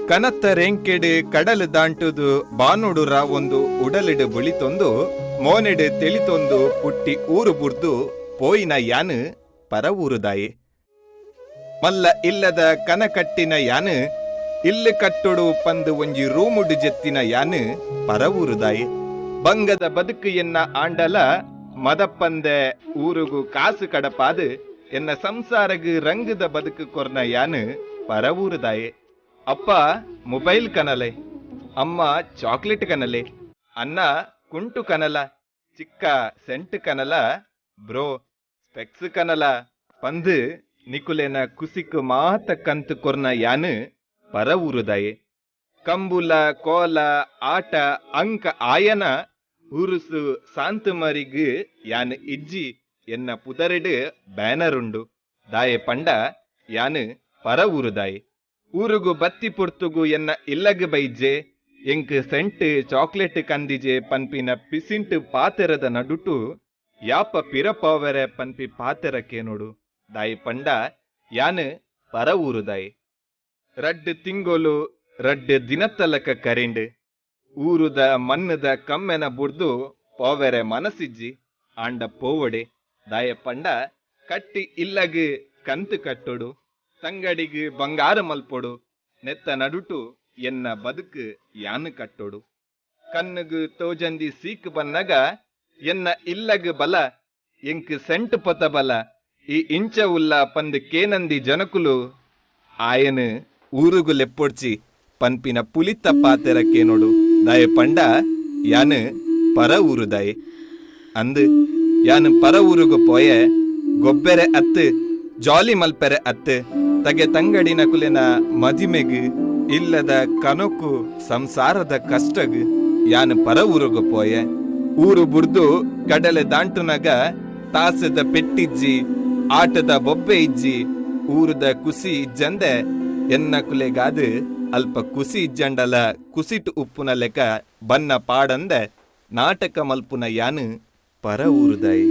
ಕನತ್ತ ರೆಂಕೆಡ್ ಕಡಲ್ ದಾಂಟುದು ಬಾನುಡು ರಾವೊಂದು ಉಡಲಿಡ್ ಬುಳಿತೊಂದು ಮೋನೆಡ್ ತೆಲಿತೊಂದು ಪುಟ್ಟಿ ಊರು ಬುಡ್ದು ಪೋಯಿನ ಯಾನ್ ಪರವೂರುದಾಯೆ. ಮಲ್ಲ ಇಲ್ಲದ ಕನ ಕಟ್ಟಿನ ಯಾನ್ ಇಲ್ಲ್ ಕಟ್ಟೊಡು ಪಂದ್ ಒಂಜಿ ರೂಮುಡು ಜೆತ್ತಿನ ಯಾನ್ ಪರವೂರುದಾಯೆ. ಬಂಗದ ಬದುಕು ಎನ್ನ ಆಂಡಲ ಮದಪ್ಪಂದೆ ಊರುಗು ಕಾಸು ಕಡಪಾದ್ ಎನ್ನ ಸಂಸಾರಗ್ ರಂಗದ ಬದುಕು ಕೊರ್ನ ಯಾನ್ ಪರವೂರುದಾಯೆ. ಅಪ್ಪ ಮೊಬೈಲ್ ಕನಲೆ, ಅಮ್ಮ ಚಾಕ್ಲೇಟ್ ಕನಲೆ, ಅಣ್ಣ ಕುಂಟು ಕನಲ, ಚಿಕ್ಕ ಸೆಂಟ್ ಕನಲ, ಬ್ರೋ ಸ್ಪೆಕ್ಸ್ ಕನಲ ಪಂದ್ ನಿಕುಲೆನ ಕುಸಿಕ್ ಮಾತ ಕಂತ್ ಕೊರ್ನ ಯಾನ್ ಪರವೂರುದಾಯೆ. ಕಂಬುಲ ಕೋಲ ಆಟ ಅಂಕ ಆಯನ ಉರುಸು ಸಾಂತುಮರಿಗ್ ಯಾನ್ ಇಜ್ಜಿ ಎನ್ನ ಪುದರೆಡ್ ಬ್ಯಾನರ್ ಉಂಡು ದಾಯೆ ಪಂಡ ಯಾನ್ ಪರವೂರುದಾಯೆ. ಊರುಗು ಬತ್ತಿ ಪೊರ್ತುಗು ಎನ್ನ ಇಲ್ಲಗ್ ಬೈಜೆ ಎಂಕ್ ಸೆಂಟ್ ಚಾಕ್ಲೇಟ್ ಕಂದಿಜೆ ಪನ್ಪಿನ ಪಿಸಿಂಟ್ ಪಾತೆರದ ನಡುಟು ಯಾಪ ಪಿರ ಪೋವೆರೆ ಪನ್ಪಿ ಪಾತೆರ ಕೇನೊಡು ದಾಯೆ ಪಂಡ ಯಾನ್ ಪರವೂರುದಾಯೆ. ರಡ್ಡ್ ತಿಂಗೊಲು ರಡ್ಡ್ ದಿನತ್ತಲಕ ಕರಿಂಡ್ ಊರುದ ಮಣ್ಣ್ ದ ಕಮ್ಮೆನ ಬುಡ್ದು ಪೋವೆರೆ ಮನಸಿಜ್ಜಿ ಆಂಡ ಪೋವೊಡೆ ದಾಯೆ ಪಂಡ ಕಟ್ಟಿ ಇಲ್ಲಗ್ ಕಂತ್ ಕಟ್ಟೊಡು ತಂಗಡಿಗ್ ಬಂಗಾರ್ ಮಲ್ಪೊಡು ನೆತ್ತ ನಡುಟು ಎನ್ನ ಬದುಕು ಯಾನ್ ಕಟ್ಟೊಡು. ಕಣ್ಣುಗು ತೋಜಂದಿ ಸೀಕ್ ಬನ್ನಗ ಎನ್ನ ಇಲ್ಲಗ್ ಬಲ ಎಂಕ್ ಸೆಂಟ್ ಪೊತ ಬಲ ಈ ಇಂಚ ಉಲ್ಲ ಪಂದ್ ಕೇನಂದಿ ಜನಕುಲು ಆಯನ್ ಊರುಗು ಲೆಪ್ಪೊಡ್ಚಿ ಪನ್ಪಿನ ಪುಲಿತ ಪಾತೆರ ಕೇನೊಡು ದಾಯೆ ಪಂಡ ಯಾನ್ ಪರ ಊರುದಾಯೆ. ಅಂದ್ ಯಾನ್ ಪರ ಊರುಗು ಪೋಯೆ ಗೊಬ್ಬೆರೆ ಅತ್ತ್ ಜಾಲಿ ಮಲ್ಪೆರೆ ಅತ್ತ್ ತಗೆ ತಂಗಡಿನಕುಲೆನ ಮದಿಮೆಗ್ ಇಲ್ಲದ ಕನೊಕು ಸಂಸಾರದ ಕಷ್ಟಗ್ ಯಾನ್ ಪರ ಊರುಗು ಪೋಯೆ. ಊರು ಬುಡ್ದು ಕಡಲೆ ದಾಂಟುನಗ ತಾಸೆದ ಪೆಟ್ಟಿಜ್ಜಿ ಆಟದ ಬೊಬ್ಬೆ ಇಜ್ಜಿ ಊರುದ ಕುಸಿ ಇಜ್ಜಂದೆ ಎನ್ನಕುಲೆಗಾದ್ ಅಲ್ಪ ಕುಸಿ ಇಜ್ಜಂಡಲ ಕುಸಿಟ್ ಉಪ್ಪುನ ಲೆಕ ಬನ್ನ ಪಾಡಂದೆ ನಾಟಕ ಮಲ್ಪುನ ಯಾನ್ ಪರ ಊರುದಾಯೆ.